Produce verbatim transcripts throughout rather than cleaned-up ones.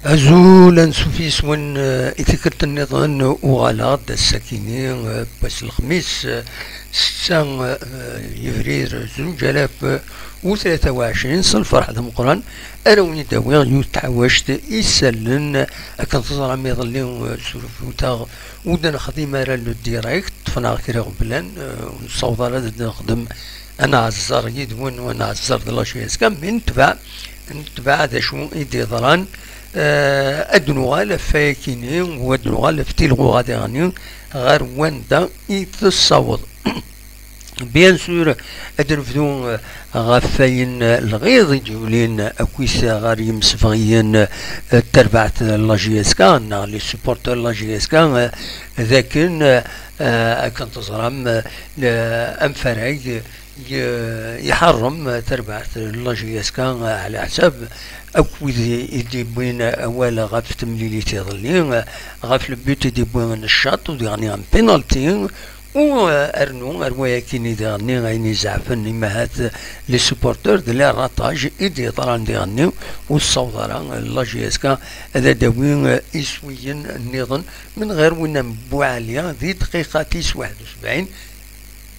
Azul, ansuf yes-wen, eh, i tikkelt nniḍen, uɣaleɣ-d ass-akini, eh, n wass n lexmis, eh, setta, eh, yebrir zuǧ alaf u tlata u ɛecrin, s lferḥ d ameqqran ara wen-id-awiɣ yiwet n tḥawact isallen, akken teẓram iḍelli, eh, surfuteɣ ur d-nexdim ara le direct, ṭṭfen-aɣ kra iɣeblan, eh, ur nessaweḍ ara ad d-nexdem ad nɛezzer yid-wen u ad nɛezzer d la J S K, mi netbeɛ, netbeɛ d acu i d-yeḍran, eh, ad d-nuɣal ɣef wayakini, u ad d-nuɣal ɣef tilɣuɣa diɣenni, ɣer wanda i tessaweḍ. Bien sûr, ad d-nebdu, eh, ɣef wayen, eh, lɣiḍ i d-yulin akkit ɣer yimsebɣiyen, eh, n terbaɛt n la J S K, neɣ les supporters n la J S K, eh, d akken, eh, akken teẓram, eh, le-, amfarag, y-, iḥeṛṛem tarbaɛt n la J S K, ɛla ḥsab akk wid i d-yewwin awal ɣef temlilit iḍelli, ɣef le but i d-yewwi Neccaṭ, u diɣenni am penalty, u, eh, rnu ar wayakini diɣenni ayen izeɛfen imahat les supporters d les ratages i d-yeḍran diɣenni, ur tessaweḍ ara la J S K ad d-tawi, eh, iswiyen nniḍen, min ɣer win am Buɛli di dqiqa tis waḥed u sebɛin.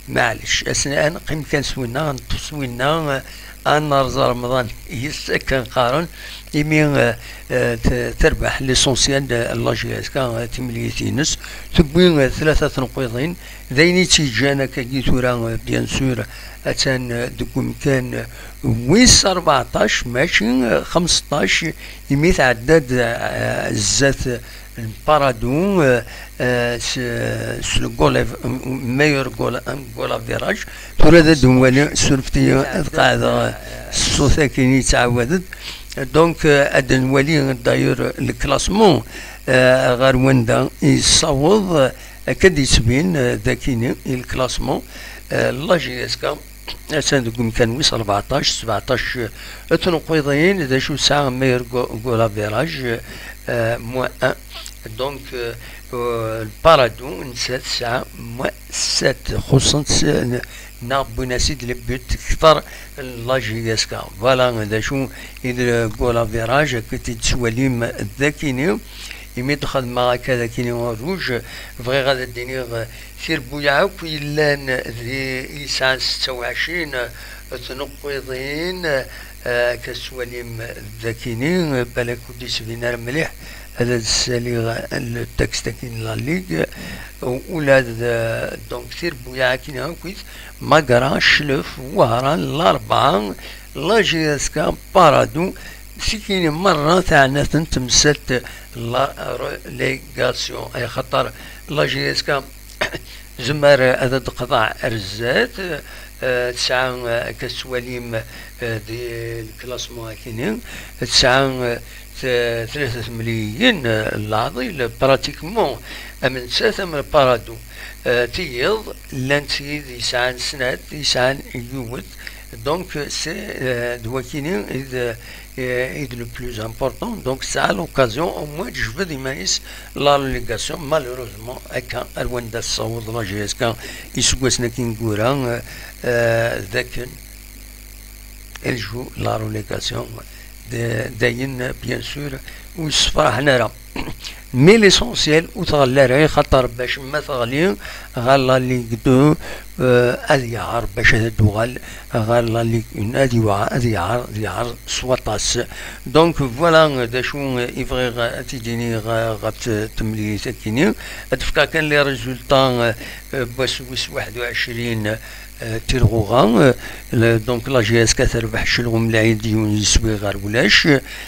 Maɛlic, asen-, ad neqqim kan s winna, ad neṭṭef s winna, ad nerẓ Remḍan yes akken qqaren, imi, eh, eh, t-, terbeḥ l'essentiel, eh, la J S K, eh, timlilit-ines, tewwi, eh, tlata tneqqiḍin, d ayen i tt-yeǧǧan akkagi tura, eh, bien sûr, attan, eh, deg umkan, eh, wis rbeɛṭac, mačči, eh, xemseṭṭac, imi tɛedda-d, eh, zdat, eh, Paradou, euh, euh, s, s le goal av-, meilleur goal, un goal average. Tura ad nwali, surfet-iyi ad qeɛdeɣ ṣṣut-agi yettɛawad-d. Donc, euh, ad nwali d'ailleurs le classement, euh, ɣer wanda yessaweḍ, euh, akka d-yettbin, euh, dakini i le classement, euh, la J S K. Attan deg umkan wis rbeɛṭac, sbeɛṭac, eh, tneqqiḍin, d acu tesɛa meilleur go-, goal average, eh, moins un. Donc, eh, eh, Paradou, netta tesɛa moins sept, xuṣṣen-tt, eh, neɣ wwin-as-id le but kter n la J S K. Voilà, d acu i d goal average, akka i t-id-tettwalim dakini. Imi d-xedmeɣ akka dakini en rouge, bɣiɣ ad d-iniɣ, eh, tirebbuyaɛ akk yellan di, yesɛan setta u ɛecrin tneqqiḍin, eh, akka tettwalim dakini, balak ur d-yettbin ara mliḥ, ad d-ssaliɣ le texte-agi n la Ligue, ula d, donc, tirebbuyaɛ akkin akkit, Magra, Cclef, Wehran, Larebɛa, la J S K, Paradou, tikini merra teɛna-ten temsalt la relégation, ay xaṭer la J S K tezmer ad d-teqḍeɛ ar zdat, eh, tesɛa, eh, akka tettwalim, eh, di le classement akini, tesɛa, eh, t-, tlata temliyin, eh, n leɛḍil, pratiquement, am nettat am le Paradou. Eh, tiyiḍ, llant tid yesɛan snat, yesɛan yiwet. Donc, c'est, eh, d wakini i d, eh, i d le plus important. Donc, tesɛa l'occasion, au moins, tejbed iman-is la relégation. Malheureusement, akka, ar wanda tessaweḍ la J S K iseggasen-agi ineggura, eh, eh, d akken elle joue la relégation. D-, d ayen, bien sûr, ur yessefraḥen ara. Mais l'essentiel, ur tɣelli ara, i xaṭer bac ma teɣli ɣer la Ligue deux, euh, ad yeɛreḍ bac ad d-tuɣal ɣer la Ligue un, ad yeɛreḍ, ad yeɛreḍ, ad yeɛreḍ s waṭas. Donc, voilà, d acu i bɣiɣ ad t-id-iniɣ ɣef temlilit-agi-nni. Ad d-fkeɣ kan les résultats, euh, n wass wis waḥed u ɛecrin, euh, tilɣuɣa, euh, le, donc la J S K terbeḥ Celɣum Lɛid yiwen yiswi ɣer ulac,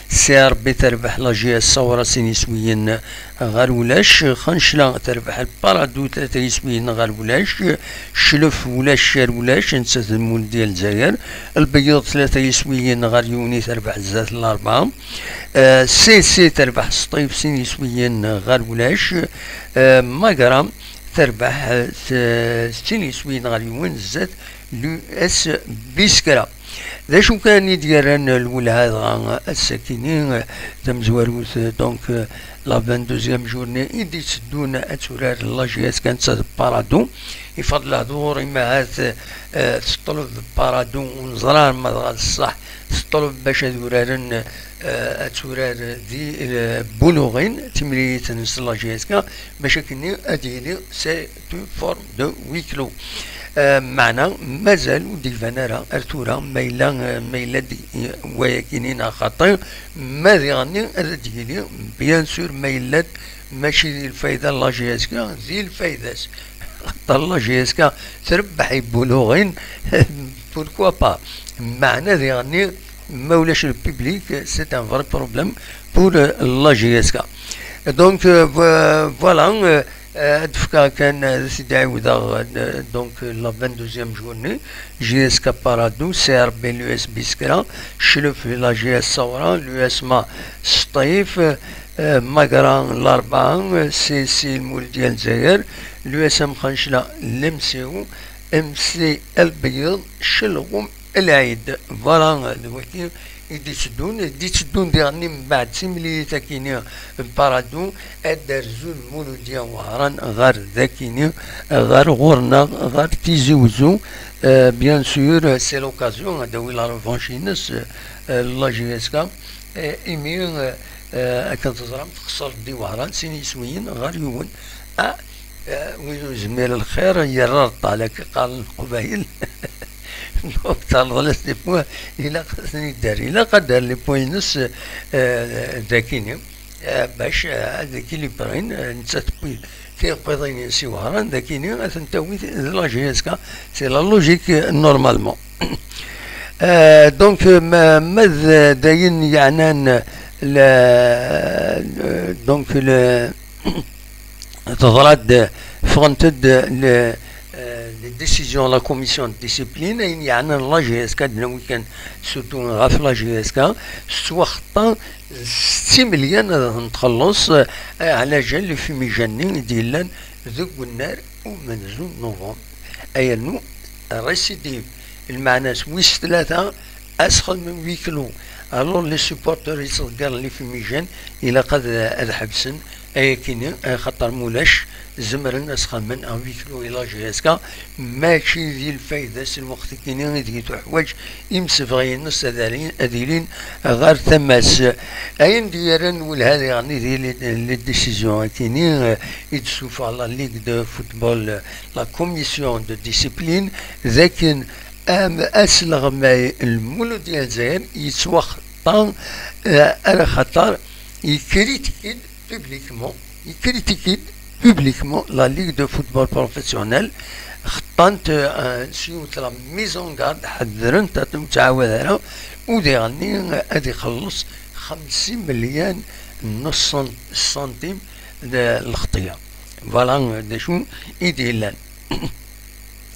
C R B terbeḥ la J S Sawra sin yiswiyen ɣer ulac, Xancla terbeḥ Paradou tlata yiswiyen ɣer ulac, Cclef ulac ar ulac, nettat d Muldiya Lezzayer, Lbeyyeḍ tlata yiswiyen ɣer yiwen i terbeḥ zdat Larebɛa, euh, C C terbeḥ Sṭif sin yiswiyen ɣer ulac, euh, Magra terbeḥ, eh, s-, sin yiswiyen ɣer yiwen zdat l'U S Biskra. D acu kan i d-yerran lwelha dɣa ass-akini, tamezwarut, donc, la vingt-deuxième journée i d-itteddun ad turar la J S K netta d Parado. Ifeḍ lehdur, imahat, eh, teṭleb Parado, ur neẓra ma dɣa d ṣṣeḥ, teṭleb bac ad uraren, eh, ad turar di, eh, Boulourine, timlilit-nnes la J S K, bac akkenni ad yili c'est une forme de huis clos. Eh, meɛna mazal ur d-iban ara ar tura ma yella, eh, ma yella-d, eh, wayakini neɣ xaṭi, ma diɣenni ad d-yili, bien sûr, ma yella-d mačči di lfayda n la J S K, di lfayda-s. Xaṭer la J S K trebbeḥ i Boulourine, pourquoi pas? Meɛna diɣenni, ma ulac le public, c'est un vrai problème pour, euh, la J S K. Donc, euh, vo-, voilà, euh, euh, ad d-fkeɣ kan, euh, ad t-id-ɛiwdeɣ, euh, donc, euh, la vingt-deuxième journée, J S K Parado, C R B l'U S Biskra, Cclef la J S Sawra, l'U S M A Sṭif, euh, Magra Larbɛa, euh, C S C Lmuludya n Lezzayer, l'U S M Xancla, l'M C O, M C Lbeyyeḍ, Celɣum, Lɛid. Voilà, d wagi i d-itteddun, i d-itteddun diɣenni mbeɛd timlilit akini n Parado, ad d-rzu Lmuludya Wehran ɣer dakini, ɣer ɣur-neɣ, ɣer Tizi Wezzu. Euh, bien sûr, c'est l'occasion ad d-tawi la revanche-ines, euh, la J S K, euh, imi, euh, euh, akken teẓram, texṣer di Wehran sin yiswiyen ɣer yiwen. Ah, Eh, win ur yezmir lxir, yerra ṭṭal, akka qqaren Leqbayel. Donc, terḍel-as les points, ilaq ad ten-idder. Ilaq ad d-terr les points-ines, eh, dakini, eh, bac, eh, ad équilibrin, eh, nettat tewwi tiqbiḍin-ines i Wehran, dakini ad ten-tawi d la J S K. C'est la logique, eh, normalement. Eh, donc, eh, ma, ma d, d ayen yeɛnan le, le, donc, le, teḍra-d, ffɣent-d le, eh, les décisions la commission de discipline, ayen yeɛnan la J S K, ad d-nawi kan surtout ɣef la J S K, tettwaxeṭṭa s tmelyan ad ten-txelleṣ, eh, ɛla jal les fumigènes-nni i d-yellan deg unnar umenzu n novembre. Ayennu, récidive, lmeɛna-s wis tlata, ad sxedmen huis clos. Alors, les supporters yettḍeggiren les fumigènes, ilaq ad, ad ḥebsen ayakini, axaṭer mulac, zemren ad sxedmen un huis clos i la J S K, mačči di lfayda s lweqt-akini ideg tuḥwaǧ imsebɣi-ines ad alin, ad ilin ɣer tama-s. Ayen d-yerran lwelha diɣen di les, les décisions-akini, eh, i d-tessufeɣ la Ligue de football, eh, la commission de discipline, d akken am-, asleɣmay n Lmuludya n Lezzayer yettwaxeṭṭa, eh, ar axaṭer yekritiki-d publiquement, yekritiki-d publiquement la Ligue de football professionnel, xeṭṭant, eh, s yiwet la mise en garde, ḥeddrent ad ur ttɛawad ara, u diɣenni ad ixelleṣ xemsa imelyan n ṣṣan-, ṣṣantim d lxeṭya. Voilà d acu i d-yellan.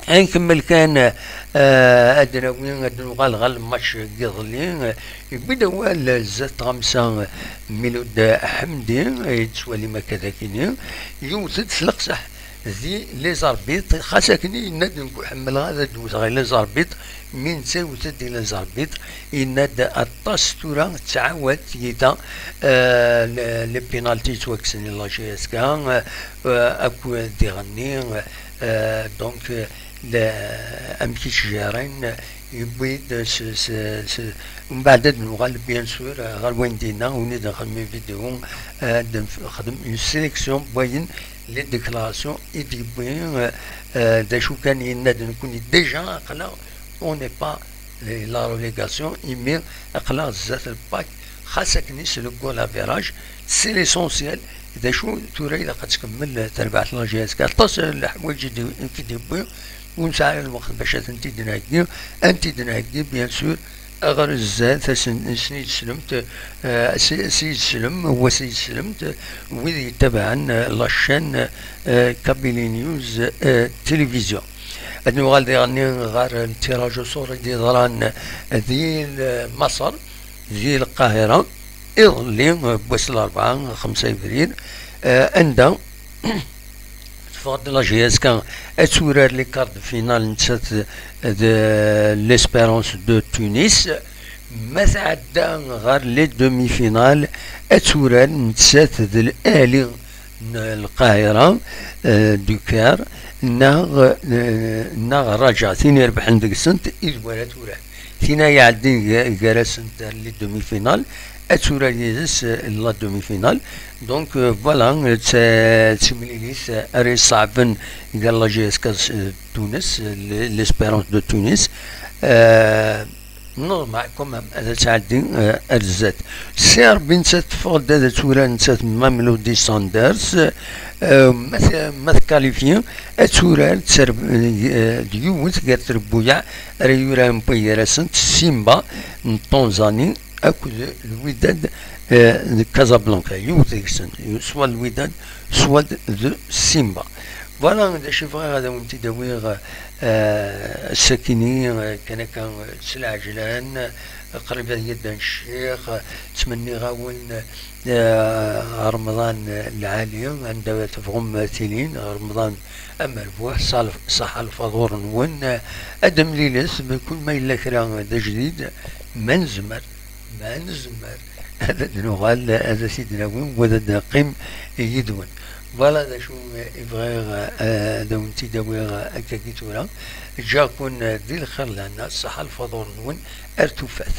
Ad nkemmel kan, eh, ad nawi, ad nuɣal ɣer lmatch n yiḍelli. Yewwi-d awal zdat tɣamsa Milud Ḥemdi, yettwalim akka d akini, yewwet-d s leqseḥ di les arbitres, xas akken yenna-d, nekk ḥemmleɣ ad d-wteɣ i les arbitres, mi netta yewwet-d i les arbitres, yenna-d aṭas tura tettɛawad tyita, eh, le-, les pénalties yettwakksen i la J S K, eh, akk diɣenni, eh, donc, eh, le-, amek i ttjerrin, yewwi-d s, s, s, mbeɛd ad nuɣal, bien sûr, ɣer wayen d-yenna, win i d-nxedm une vidéo, eh, ad nxedm une sélection n wayen, les déclarations i d-yewwi, eh, eh, d acu kan yenna-d nekkni déjà aql-aɣ, on n'est pas, eh, la relégation, imi aql-aɣ zdat le pack, xas akken s le goal average, c'est l'essentiel. D acu tura ilaq ad tkemmel terbaɛt la J S K, aṭas n leḥwayeǧ i d-, i d-yewwi, ur nesɛi ara lweqt bac ad tent-id-nheggi, ad tent-id-nheggi, bien sûr, ɣer zdat, asen, asen-id-slemt, eh, s-, s-id-slem, wa s-id-slemt, wid yettabaɛen, eh, la chaîne, eh, Kabylie News, eh, Télévision. Ad nuɣal diɣenni ɣer le tirage au sort i d-yeḍran di Maṣer, di Lqahira, iḍelli, eh, n wass n Larebɛa, xemsa Yebrir, eh, anda Teffeɣ-d la J S K ad turar les quarts de finale nettat d l'Espérance de Tunis. Ma tɛedda ɣer les demi-finales, ad turar nettat d L'Ahli n Lqahira, euh, du Caire, neɣ, euh, neɣ Raja. Tin irebḥen deg-sent i d wara turar. Tin ay iɛeddin ga-, gar-asent ar les demi-finales, ad turar yid-s, euh, la demi-finale. Donc, euh, voilà, d ta-, d timlilit ara iṣeɛben gar la J S K s-, euh, Tunes, euh, l-, l'Espérance de Tunis. Euh, normal, quand même, ad tɛeddi, euh, ar zdat. Si Rebbi nettat teffeɣ-d ad turar nettat Mamelodi Sundowns, euh, ma t-, ma tkalifyi, ad turar d terb-, euh, d yiwet gar trebbuyaɛ ara yuraren n waygar-asent, Simba n Tanzanie akked Lwidad, euh, de Casablanca. Yiwet deg-sen, soit Lwidad, soit de Simba. Voilà, d acu i bɣiɣ ad awen-t-id-awiɣ, euh, ass-akini, euh, kan akka, euh, s lɛejlan, euh, qrib ad yedden ccix, euh, ttmenniɣ-awen, euh, Remḍan, euh, lɛali, anda tebɣum tilin, Remḍan amerbuḥ, ṣal-, ṣaḥa lfaḍur-nwen, euh, ad d-mlilet, mkul ma yella kra d ajdid, ma nezmer, ma nezmer, ad d-nuɣal, ad as-id-nawi, wa ad d-neqqim yid-wen. Voilà d acu i bɣiɣ, eh, ad awen-t-id-awiɣ, eh, akkagi tura. Ǧǧiɣ-ken, eh, di lxir lehna, ṣṣeḥḥa lfaḍur-nwen, ar tufat.